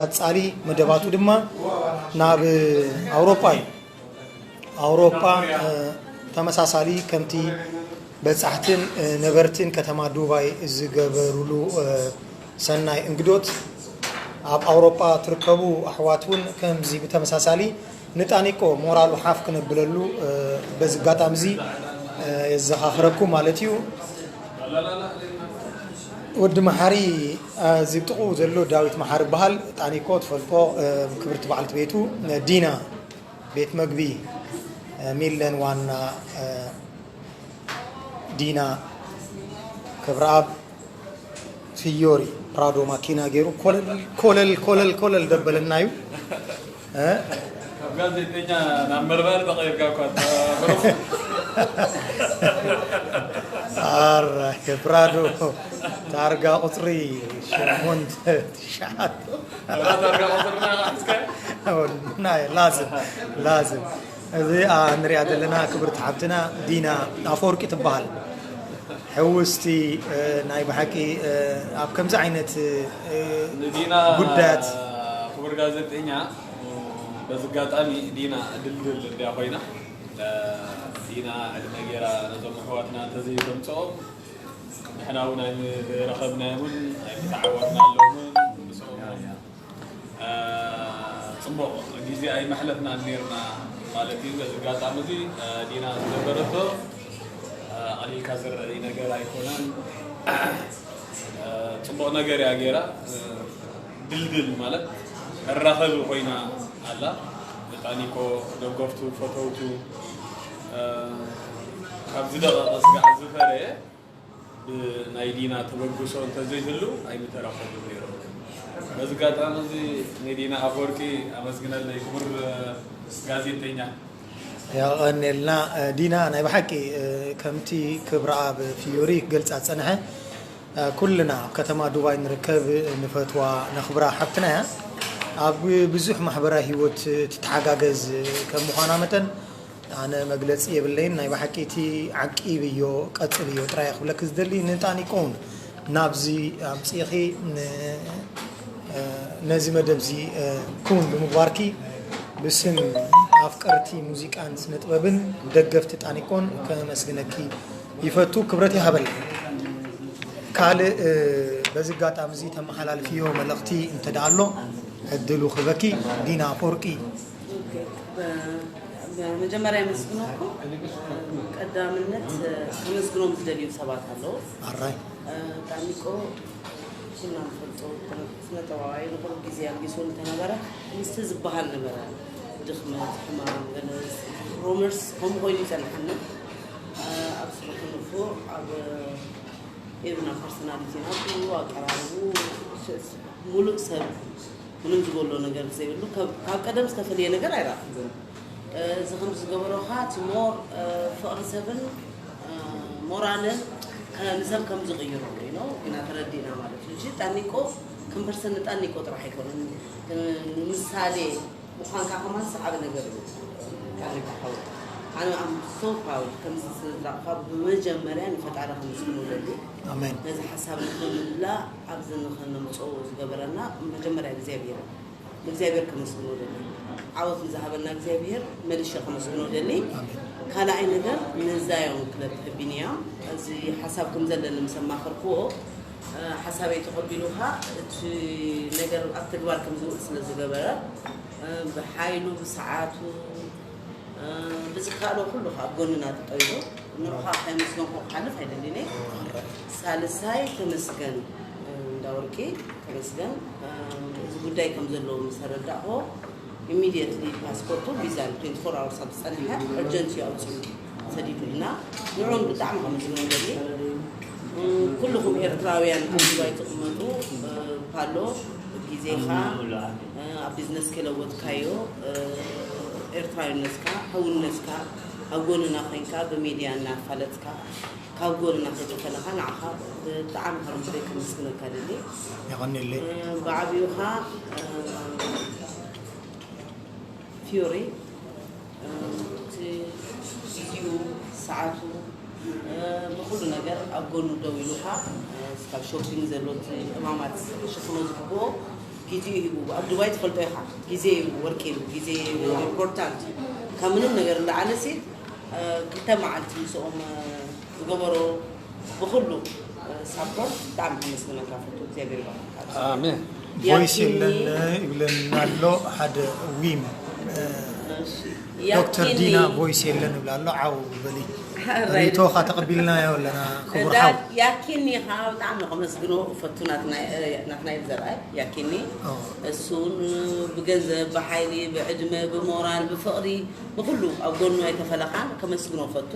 ቀጻሊ መደባቱ ድማ ናብ ኣውሮጳ እዩ። ኣውሮጳ፣ እ፣ ተመሳሳሊ ከምቲ በጻሕትን፣ እ፣ ነበርትን ከተማ ዱባይ ዝገበሩሉ፣ እ፣ ሰናይ እንግዶት፣ ኣብ ኣውሮጳ ትርከቡ ኣሕዋት እውን ከምዚ ብተመሳሳሊ ንጣኒቆ ሞራሉ ሓፍ ክነብለሉ፣ እ፣ በዚ ኣጋጣሚ እዚ፣ እ፣ የዘኻኽረኩም ማለት እዩ። ወዲ መሓሪ፣ እ፣ እዚ ብጥቕኡ ዘሎ ዳዊት መሓሪ ይበሃል። ጣኒቆ ትፈልጦ፣ እ፣ ክብርቲ በዓልቲ ቤቱ፣ እ፣ ዲና ቤት መግቢ፣ እ፣ ሚለን ዋና፣ እ፣ ዲና ክብረኣብ ፊዮሪ ፕራዶ ማኪና ገይሩ ኮለል፣ ኮለል፣ ኮለል፣ ኮለል ደበለና እዩ። እ? ካብ ጋዜጠኛ ናብ መርባሪ ተቐይርካ እኳ፣ ብሩኽ። ኣረ፣ ፕራዶ ታርጋ ቁጽሪ ሸሞንተ ትሽዓተ። እዛ ታርጋ ቁጽርና ሒዝካ? ናይ ላዝም፣ ላዝም። እዚ፣ ኣ፣ ንሪኣ ዘለና ክብርቲ ሓብትና ዲና ኣፈወርቂ ትበሃል። ሕውስቲ፣ እ፣ ናይ ብሓቂ፣ እ፣ ኣብ ከምዚ ዓይነት፣ እ፣ ንዲና፣ ጉዳያት። ክቡር ጋዜጠኛ፣ በዚ ኣጋጣሚ ዲና ድልድል እንድያ ኮይና፣ እ፣ ዲና ዕድመ ገይራ ነዞም ኣሕዋትና እንተዘይተምፅኦም ንሕና እውን ኣይምረኸብናዮምን ኣይምተዓወትናሎምን ምስኦም። እ፣ ጽቡቕ ግዜ ኣይመሕለፍናን ኔርና ማለት እዩ። በዚ ኣጋጣሚ እዚ፣ እ፣ ዲና ዝገበረቶ፣ እ፣ ኣቕሊልካ ዝረኣይ ነገር ኣይኮነን። እ፣ ጽቡቕ ነገር እያ ገይራ። እ፣ ድልድል ማለት መራኸቢ ኮይና ኣላ። ንጣኒቆ ደገፍቱ፣ ፈተውቱ፣ እ፣ ካብ ዝደቐቐ ስጋዕ ዝፈረየ ብናይ ዲና ተበግሶ እንተዘይህሉ ኣይምተረኸቡን ነይሮም። በዚ ኣጋጣሚ እዚ ንዲና ኣፈወርቂ ኣመስግነለይ፣ ክቡር፣ እ፣ ጋዜጠኛ። የቐንየልና፣ እ፣ ዲና፣ ናይ ብሓቂ፣ እ፣ ከምቲ ክብረኣብ ፊዮሪ ክገልጻ ዝጸንሐ፣ እ፣ ኩልና ኣብ ከተማ ዱባይ ንርከብ፣ ንፈትዋ፣ ነኽብራ ሓብትና እያ። ኣብ ብዙሕ ማሕበራዊ ህይወት ትተሓጋገዝ ከም ምዃና መጠን፣ ኣነ መግለጺ የብለይን። ናይ ብሓቂ እቲ ዓቂብዮ፣ ቀጽልዮ ጥራይ ክብለኪ ዝደሊ፣ ንጣኒቆ እውን ናብዚ ኣምጺእኺ ን-፣ እ፣ ነዚ መደብ እዚ፣ እ፣ ክውን ብምግባርኪ ብስም ኣፍቀርቲ ሙዚቃን ስነ ጥበብን ደገፍቲ ጣኒቆን ከመስግነኪ ይፈቱ። ክብረት ይሃበለይ። ካልእ፣ እ፣ በዚ ኣጋጣሚ እዚ ተመሓላልፍዮ መልእኽቲ እንተ ደኣ ኣሎ ዕድሉ ክህበኪ። ዲና ኣፈወርቂ። ኦኬ። በ-፣ በመጀመርያ የመስግነኩም። ቀዳምነት፣ እ፣ ከመስግኖም ዝደልዩ ሰባት ኣለዉ። ኣራይ። እ፣ ጣኒቆ ኩልና ንፈልጦ፣ ስነ ጥበባዊ ንቑሩብ ግዜ ኣልጊሱ እንተነበረ፣ ምስቲ ዝበሃል ነበረ። ድኽመት፣ ሕማም፣ ገለ ሮመርስ ከምኡ ኮይኑ ይጸንሓኒ። እ፣ ኣብ ስርሑ ንፉዕ፣ ኣብ ኢቭን ኣብ ፐርሶናሊቲ ናቱ፣ ኣቀራርቡ፣ ስ-፣ ስ-፣ ሙሉእ ሰብ ምንም ዝጎሎ ነገር ዘይብሉ፣ ካብ፣ ካብ ቀደም ዝተፈለየ ነገር ኣይረኣኹን። እ፣ እዚ ከም ዝገበሮ ኸዓ እቲ ሞር፣ እ፣ ፍቕሪ ሰብን፣ እ፣ ሞራልን ከ-፣ ንሰብ ከም ዝቕይሮ፣ you know፣ ኢና ተረዲእና ማለት እዩ። እሺ፣ ጣኒቆ ከም ፐርሰን ንጣኒቆ ጥራሕ ኣይኮነን። እ፣ ንምሳሌ ምዃንካ ከማን ሰዓቢ ነገር እዩ። ጣኒቆ ሓወይ፣ ኣነ I'm so proud ከምዚ ስለ ዝረኣኹኻ ብመጀመርያ ንፈጣሪ ከመስግኖ እደሊ። ኣሜን። ነዚ ሓሳብ ንኽንምላእ ኣብዚ ንኽነምፅኦ ዝገበረና መጀመርያ እግዚኣብሔር እዩ። ንእግዚኣብሔር ከመስግኖ እደሊ። ዓወት ንዝሃበና እግዚኣብሔር መሊሸ ከመስግኖ እደሊ። ኣሜን። ካልኣይ ነገር ንዛዮን ክለብ ህቢንያ እዚ ሓሳብ ከም ዘለኒ ምስ ኣማኸርክዎ፣ እ፣ ሓሳበይ ተቐቢሉ ኸዓ እቲ ነገር ኣብ ተግባር ከም ዝውዕል ስለ ዝገበረ፣ እ፣ ብሓይሉ፣ ብሰዓቱ፣ እ፣ ብዝከኣሎ ኩሉ ኸዓ ኣብ ጎንና ተጠይሉ። ንዑ ኸዓ ከየመስገንኩ ክሓልፍ ኣይደልን እየ። ሳልሳይ ተመስገን፣ እ፣ እንዳወርቂ ተመስገን፣ እ፣ እዚ ጉዳይ ከም ዘለዎ ምስ ተረዳእኹዎ፣ ኢሚድየትሊ ፓስፖርቱ ቪዛን ትዌንቲ ፎር ኣወርስ ኣብ ዝጸንሐ እርጀንት እዩ ኣውጺኡ ሰዲዱልና። ንዕኡን ብጣዕሚ ከመስግኖ እደሊ። እ፣ ኩልኹም ኤርትራውያን ኣብ ዱባይ ትቕመጡ፣ እ፣ ፓሎ ግዜኻ፣ እ፣ ኣብ ቢዝነስ ከለወጥካዮ፣ እ፣ ኤርትራዊነትካ፣ ሕውነትካ፣ ኣብ ጎንና ኮይንካ ብሚድያ እናፋለጥካ፣ ካብ ጎንና ከይተፈለኻ ንዓኻ ብጣዕሚ ካብ ልበይ ከመስግነካ እደሊ። የቐንየለይ። እ፣ ብዓቢኡ ኸኣ፣ እ፣ ፊዮሪ፣ እ፣ እቲ ግዜኡ፣ ሰዓቱ፣ እ፣ ብኹሉ ነገር ኣብ ጎኑ ደው ኢሉኻ፣ እ፣ ካብ ሾፒንግ ዘሎ እቲ እማማት ክሽፍኖ ዝግብኦ፣ ግዜኡ ሂቡ። ኣብ ዱባይ ትፈልጦ ኢኻ፣ ግዜ እዩ ወርቂ እዩ፣ ግዜ ኢምፖርታንት እዩ። ካብ ምንም ነገር ንላዕሊ ሲ ክልተ መዓልቲ ምስኦም ዝገበሮ ብኹሉ ሳፖርት ብጣዕሚ ከመስግነካ ፈቱ። እግዚኣብሔር ይባርካ። ኣሜን። ቮይስ የለን ይብለና ኣሎ ሓደ ዊም ዶክተር ዲና ቮይስ የለን ይብላ ኣሎ። ዓው በሊ ሪቶኻ ተቐቢልናዮ ኣለና ክቡር ሓው። ያኪኒ ኸዓ ብጣዕሚ ከመስግኖ ፈቱ ናትናይ ዘርኣይ ያኪኒ እሱን ብገንዘብ ብሓይሊ ብዕድመ ብሞራል ብፍቕሪ ብኩሉ ኣብ ጎኑ ኣይተፈለኻን ከመስግኖ ፈቱ።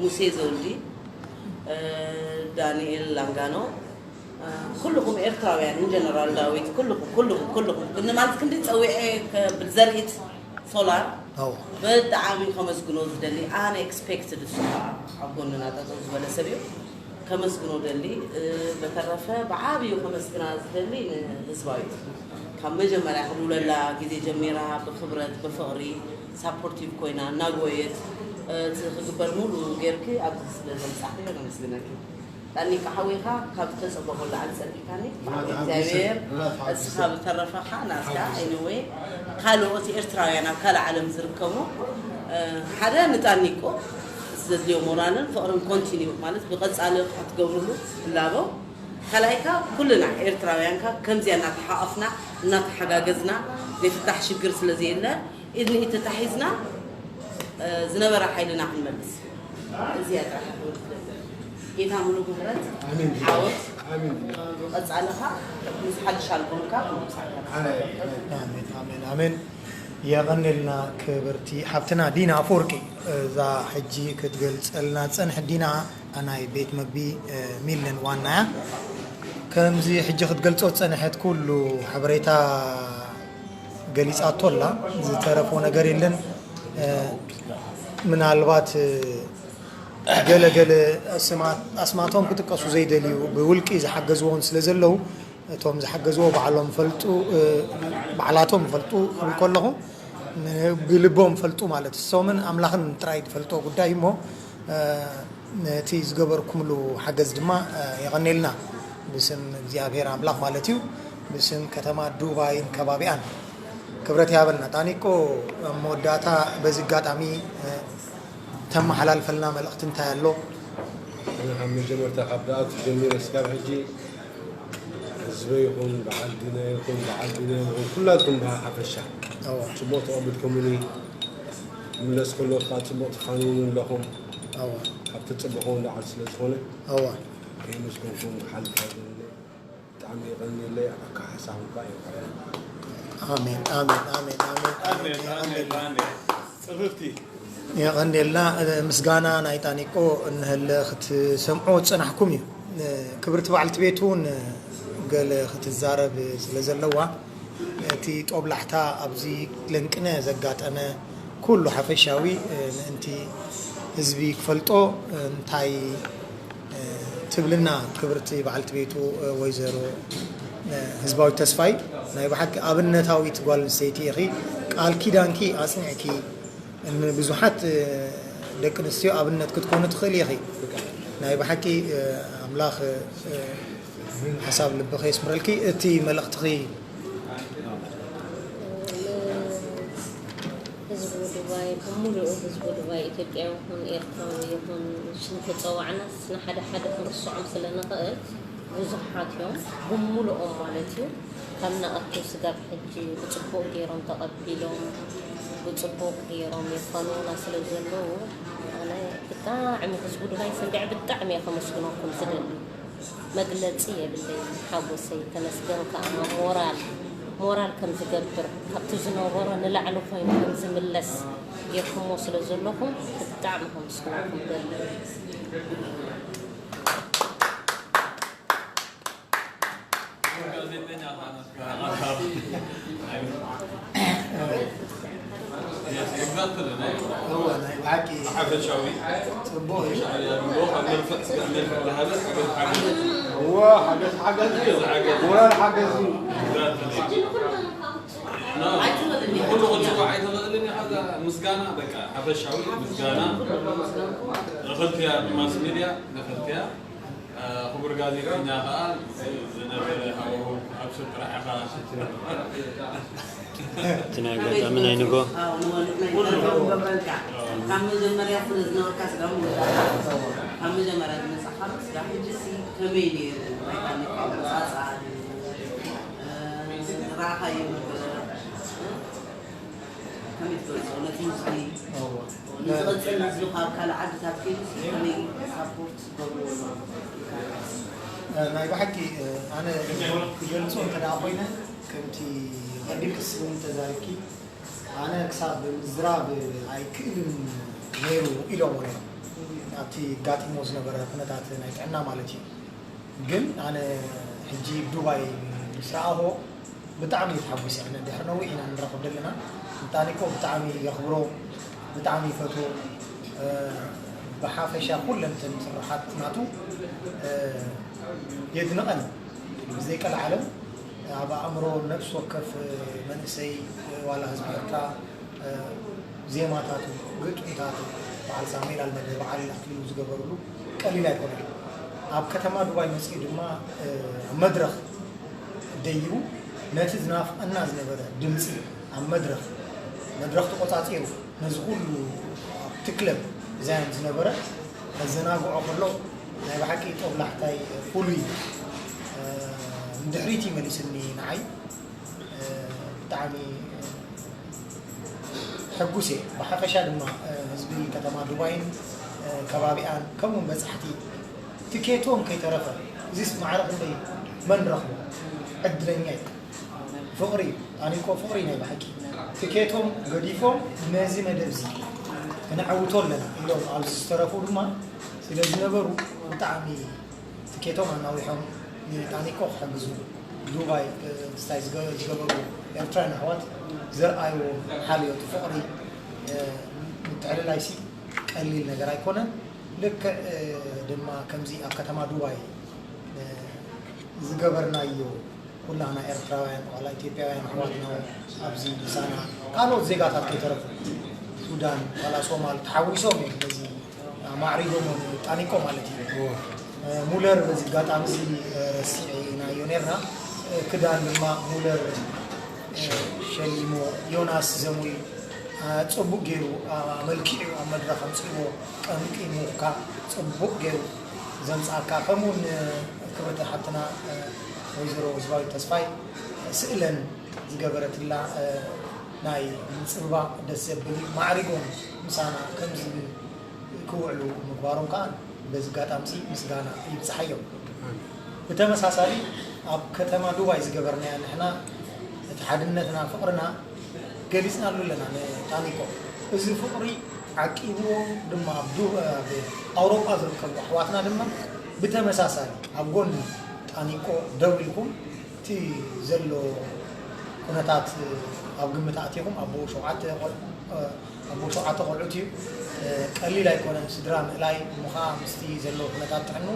ሙሴ ዘውዲ፣ ዳንኤል ላንጋኖ፣ ኩልኹም ኤርትራውያን ኢንጀነራል ዳዊት ኩልኹም ኩልኹም ኩልኹም ግን ማለት ክንዲ ፀዊዐ ከብል ዘርኢት ሶላር ብጣዕሚ ከመስግኖ ዝደሊ ኣንኤክስፔክትድ እሱ ከዓ ኣብ ጎንና ጠጠው ዝበለ ሰብ እዩ። ከመስግኖ ደሊ በተረፈ ብዓብዩ ከመስግና ዝደሊ ንህዝባዊ ካብ መጀመርያ ክድውለላ ግዜ ጀሚራ ብክብረት ብፍቕሪ ሳፖርቲቭ ኮይና እናጎየት እቲ ክግበር ሙሉ ጌርኪ ኣብዚ ስለ ዘምፃዕክዮ ነመስግነኪ። ጣኒካ ሓዊኻ ካብ ዝተፀበኾ ላዕሊ ፀቢካኒ ብሓቂ እግዚኣብሔር እስኻ ብተረፈኻ ናስካ ኤኒወይ ካልኦት ኤርትራውያን ኣብ ካልእ ዓለም ዝርከቡ ሓደ ንጣኒቆ ዘድልዮ ሞራልን ፍቕርን ኮንቲኒው ማለት ብቐፃሊ ክትገብርሉ ትላበው ካልኣይካ ኩልና ኤርትራውያንካ ከምዚያ እናተሓቐፍና እናተሓጋገዝና ዘይፍታሕ ሽግር ስለ ዘየለ ኢድ ንኢድ ተታሒዝና ዝነበረ ሓይልና ክንመልስ እዚኣ ጥራሕ ጌታ ሙሉ ምህረት ዓወት ቀፃልኻ ምስ ሓድሽ ኣልቦምካ ኣሜን ኣሜን። የቐኔልና ክብርቲ ሓብትና ዲና ኣፈወርቂ። እዛ ሕጂ ክትገልፀልና ዝፀንሐት ዲና ናይ ቤት መግቢ ሚለን ዋና እያ። ከምዚ ሕጂ ክትገልፆ ዝፀንሐት ኩሉ ሓበሬታ ገሊፃቶ ኣላ። ዝተረፎ ነገር የለን። ምናልባት ገለ ገለ ኣስማቶም ክጥቀሱ ዘይደልዩ ብውልቂ ዝሓገዝዎን ስለ ዘለዉ እቶም ዝሓገዝዎ ባዕሎም ፈልጡ ባዕላቶም ፈልጡ ክብል ከለኹ ብልቦም ፈልጡ ማለት እሶምን ኣምላኽን ጥራይ ዝፈልጦ ጉዳይ እሞ ነቲ ዝገበርኩምሉ ሓገዝ ድማ የቐኔልና ብስም እግዚኣብሔር ኣምላኽ ማለት እዩ። ብስም ከተማ ዱባይን ከባቢኣን ክብረት ይሃበልና። ጣኒቆ ኣብ መወዳእታ በዚ ኣጋጣሚ ተመሓላልፈልና መልእኽቲ እንታይ ኣሎ? ካብ መጀመርታ ካብ ደኣቱ ጀሚረ እስካብ ሕጂ ህዝበ ይኹን በዓል ዲና ይኹን በዓል ቢንያም ይኹን ኩላትኩም ብሓፈሻ ፅቡቕ ተቐብልኩምኒ ምለስ ከለኹ ከዓ ፅቡቕ ትፋንውኒ ኣለኹም ካብቲ ፅቡቕ ንላዕሊ ስለ ዝኾነ ከየመስገንኩም ክሓልፍ ኣይደልን። ብጣዕሚ የቐንየለይ። ኣካሓሳኹም ከዓ ይውዕል። ኣሜን ኣሜን ኣሜን ኣሜን ኣሜን። የቐንየልና። ምስጋና ናይ ጣኒቆ እንሀለ ክትሰምዖ ዝፀናሕኩም እዩ። ክብርቲ በዓልቲ ቤት እውን ገለ ክትዛረብ ስለ ዘለዋ እቲ ጦብላሕታ ኣብዚ ለንቅነ ዘጋጠመ ኩሉ ሓፈሻዊ ምእንቲ ህዝቢ ክፈልጦ እንታይ ትብልና ክብርቲ በዓልቲ ቤቱ ወይዘሮ ህዝባዊት ተስፋይ ናይ ብሓቂ ኣብነታዊት ጓል ኣንስተይቲ ኢኺ። ቃል ኪዳንኪ ኣፅኒዕኪ ንብዙሓት ደቂ ኣንስትዮ ኣብነት ክትኮኒ ትኽእሊ ኢኺ። ናይ ብሓቂ ኣምላኽ ሓሳብ ልብኺ የስምረልኪ። እቲ መልእኽትኺ ህዝቡ ዱባይ ብምሉኡ ህዝቡ ዱባይ ኢትዮጵያዊ ይኹን ኤርትራዊ ይኹን ሽም ተፀዋዕናስ ንሓደ ሓደ ክንርስዖም ስለ ንኽእል ብዙሓት እዮም ብምሉኦም ማለት እዩ። ካብ ንኣቱ ስጋብ ሕጂ ብፅቡቕ ገይሮም ተቐቢሎም ብፅቡቕ ገይሮም የፋንዉና ስለ ዘለዉ ኣነ ብጣዕሚ ህዝቡ ዱባይ ስንድዐ ብጣዕሚ እየ ከመስግነኩም ዝደሊ። መግለፂ የብለይን ሓጎሰይ ተመስገን ከዓ ሞራል ሞራል ከም ዝገብር ካብቲ ዝነበሮ ንላዕሊ ኮይኑ ከም ዝምለስ ጌርኩሞ ስለ ዘለኹም ብጣዕሚ ከምስግነኩም ደሊ። እወ ናይ ብሓቂ ሓፈሻዊ ጽቡቕ እዩ። ሻዕብያ ድሮ ካብ መርፍእ ስጋዕ መርፍእ ዝሃበ ሓገዝ ሓገዝ እወ ሓገዝ ሓገዝ እዩ። ሓገዝ ሓገዝ ሞራል ሓገዝ እዩ። ንኹሉ ክትጽዋዕ ኣይትኽእልን ኢኻ። እዛ ምስጋና በቃ ሓፈሻዊ ምስጋና ንኽልቲኣ ብማስ ሚድያ ንኽልቲኣ ክቡር ጋዜጠኛ ከዓ ዝነበረ ሃወሁ ኣብ እቲ ናይ ኣጋጣሚ ናይ ንጎ ኣዎ፣ ንወልድ ናይ ንጎ ገብረልካ። ካብ መጀመርያ ስለ ዝነበርካ ስለ መወዳእታ፣ ካብ መጀመርያ ዝመጻኻ ስራሕ፣ ሕጂ ሲ ከመይ ነይሩ? ናይ ታኒካ ኣመጻጽኣ ድዩ? እ፣ ረኣኻዮ ነበር? ከመይ ትገልጾ? ነቲ ህዝቢ፣ እዎ። ንዝቕጽል ህዝቢ ካብ ካልእ ዓድታት ከይዱ ሲ ከመይ ሳፖርት ዝገብርዎ ኣለዉ? ናይ ብሓቂ፣ ኣነ ክገልጾ እንተ ደኣ ኮይነ፣ ከምቲ ቀዲምክስ እውን ተዛሪብኪ፣ ኣነ ክሳብ ምዝራብ ኣይክእልን ነይሩ ኢሎምዎ ነይሮም። ኣብቲ ኣጋጢሞ ዝነበረ ኩነታት ናይ ጥዕና ማለት እዩ። ግን ኣነ ሕጂ ዱባይ ምስ ረኣኹ ብጣዕሚ እየ ተሓጒሰ። ኣነ ድሕሪ ነዊሕ ኢና ንራኸብ ዘለና። ንታኒኮ ብጣዕሚ የኽብሮ፣ ብጣዕሚ ይፈትዎ። እ፣ ብሓፈሻ ኩለን እተን ስራሓት ናቱ፣ እ፣ የድንቐን። ብዘይ ቀልዓለም ኣብ ኣእምሮ ነፍሲ ወከፍ መንእሰይ ዋላ ህዝቢ ኤርትራ፣ እ፣ ዜማታቱ፣ ግጥምታቱ፣ በዓል ሳሙኤል ኣልመደ፣ በዓል ኣክሊሉ ዝገበርሉ ቀሊል ኣይኮነን። ኣብ ከተማ ዱባይ መጺኡ ድማ፣ እ፣ ኣብ መድረኽ ደይቡ ነቲ ዝናፍቐና ዝነበረ ድምጺ ኣብ መድረኽ፣ መድረኽ ተቖጻጺሩ ነዚ ኩሉ ኣብቲ ክለብ ዛዮን ዝነበረ ከዘናግዖ ከሎ ናይ ብሓቂ ጦብላሕታይ ፍሉይ፣ እ፣ ንድሕሪት ይመሊስኒ ንዓይ። እ፣ ብጣዕሚ ሕጉስ እየ። ብሓፈሻ ድማ፣ እ፣ ህዝቢ ከተማ ዱባይን፣ እ፣ ከባቢኣን፣ ከምኡ እውን በጻሕቲ ትኬቶም ከይተረፈ፣ እዚስ ማዕረ ክንደይ መን ረኽቦ? ዕድለኛ እዩ። ፍቕሪ እዩ። ኣነ እኮ ፍቕሪ ናይ ብሓቂ። ትኬቶም ገዲፎም ነዚ መደብ እዚ ክነዐውቶ ኣለና ኢሎም ኣብዚ ዝተረፉ ድማ ስለ ዝነበሩ ብጣዕሚ ትኬቶም ኣናዊሖም ንታኒኮ ክሕግዙ ዱባይ፣ እ፣ ክስታይ ዝገ-፣ ዝገበሩ ኤርትራውያን ኣሕዋት ዘርኣይዎ ሓልዮት ፍቕሪ፣ እ፣ ምትዕልላይሲ ቀሊል ነገር ኣይኮነን። ልክዕ፣ እ፣ ድማ ከምዚ ኣብ ከተማ ዱባይ፣ እ፣ ዝገበርናዮ ኩላህና ኤርትራውያን ዋላ ኢትዮጵያውያን ኣሕዋትና ኣብዚ ምሳና ካልኦት ዜጋታት ከይተረፉ ሱዳን ዋላ ሶማል ተሓዊሶም እዮም ነዚ ኣማዕሪጎም ጣኒቆ ማለት እዩ። እዎ። እ፣ ሙለር በዚ ኣጋጣሚ እዚ፣ እ፣ ረሲዕናዮ ነርና። እ፣ ክዳን ድማ ሙለር፣ እ፣ ሸሊሞ ዮናስ ዘሙይ፣ እ፣ ጽቡቅ ገይሩ፣ እ፣ ኣመልኪዑ ኣብ መድረኽ ኣምጺእዎ ቀምቂሙ እኳ ጽቡቅ ገይሩ ዘምጽኣካ። ከምኡ እውን ክብርቲ ሓብትና፣ እ፣ ወይዘሮ ህዝባዊት ተስፋይ ስእለን ዝገበረትላ፣ እ፣ ናይ ምጽብባቕ ደስ ዘብል እዩ። ማዕሪጎም ምሳና ከምዚ ክውዕሉ ምግባሮም ከኣ በዚ ኣጋጣሚ እዚ ምስጋና ይብጽሓዮም። ብተመሳሳሊ ኣብ ከተማ ዱባይ ዝገበርናያ ንሕና እቲ ሓድነትና ፍቕርና ገሊጽናሉ ኣለና ንጣኒቆ። እዚ ፍቕሪ ዓቂብዎም ድማ ኣብ ዱ-፣ ኣብ ኣውሮጳ ዝርከቡ ኣሕዋትና ድማ ብተመሳሳሊ ኣብ ጎኒ ጣኒቆ ደው ኢልኩም እቲ ዘሎ ኩነታት ኣብ ግምት ኣእቲኹም ኣቦ ሸውዓተ ቆል-፣ ኣቦ ሸውዓተ ቆልዑት እዩ። ቀሊል ኣይኮነን ስድራ ምእላይ እሞ ኸዓ ምስቲ ዘሎ ኩነታት ጥዕኑ።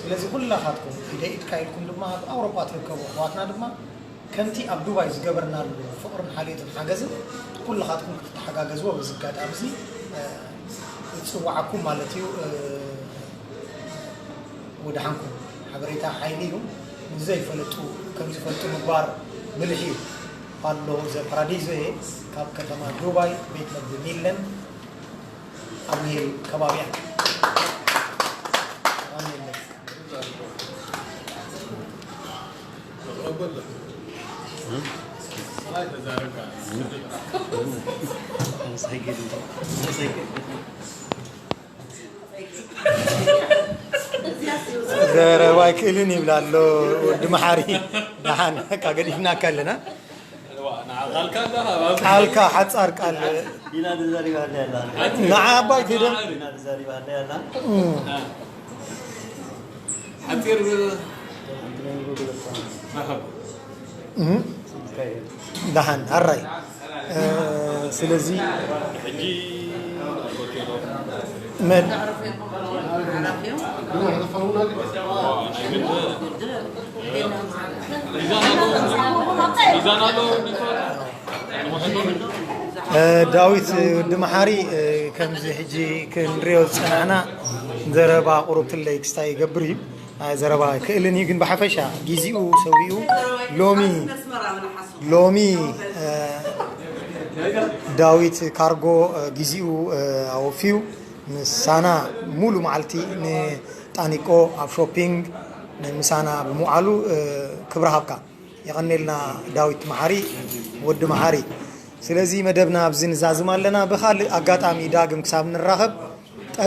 ስለዚ ኩላኻትኩም ኢደ ኢድካ ኢልኩም ድማ ኣብ ኣውሮጳ ትርከቡ ኣሕዋትና ድማ ከምቲ ኣብ ዱባይ ዝገበርናሉ ፍቕርን ሓልዮትን ሓገዝን ኩልኻትኩም ክትተሓጋገዝዎ በዚ ኣጋጣሚ እዚ፣ እ፣ እጽውዓኩም ማለት እዩ። እ፣ ወደሓንኩም። ሓበሬታ ሓይሊ እዩ። ንዘይፈልጡ ከም ዝፈልጡ ምግባር ብልሒ እዩ። ፓሎ ዘ ፓራዲዞ እየ ካብ ከተማ ዱባይ ቤት መግቢ ሚለን ኣብ ሜል ከባቢያ። ኣሜን። ዘረባ ኣይክእልን ይብል ኣሎ ወዲ መሓሪ። ደሓን፣ በቃ ገዲፍናካ ኣለና። ቃልካ ሓጻር ቃል ኢና ተዛሪባ ኣላ። ንዓ ኣባይ ትደ-፣ ኢና ተዛሪባ ኣላ። ሓጺር መኸብ። እህ። ደሓን፣ ኣራይ። እ፣ ስለዚ ሕጂ መን? ሚዛን ኣሎ፣ ሚዛን ኣሎ። እ፣ ዳዊት ወዲ መሓሪ፣ እ፣ ከምዚ ሕጂ ክንሪኦ ዝጸናሕና ዘረባ ቁሩብ ትለይ ክስታይ ይገብር እዩ። ኣይ፣ ዘረባ ክእልን እዩ፣ ግን ብሓፈሻ ግዜኡ ሰዊኡ ሎሚ ሎሚ እ፣ ዳዊት ካርጎ እ፣ ግዜኡ እ፣ ኣወፊዩ ምሳና ሙሉ መዓልቲ ንጣኒቆ ኣብ ሾፒንግ ምሳና ብምውዓሉ እ፣ ክብሪ ሃብካ። የቐኔልና ዳዊት መሓሪ፣ ወዲ መሓሪ። ስለዚ መደብና ኣብዚ ንዛዝም ኣለና። ብኻልእ ኣጋጣሚ ዳግም ክሳብ ንራኸብ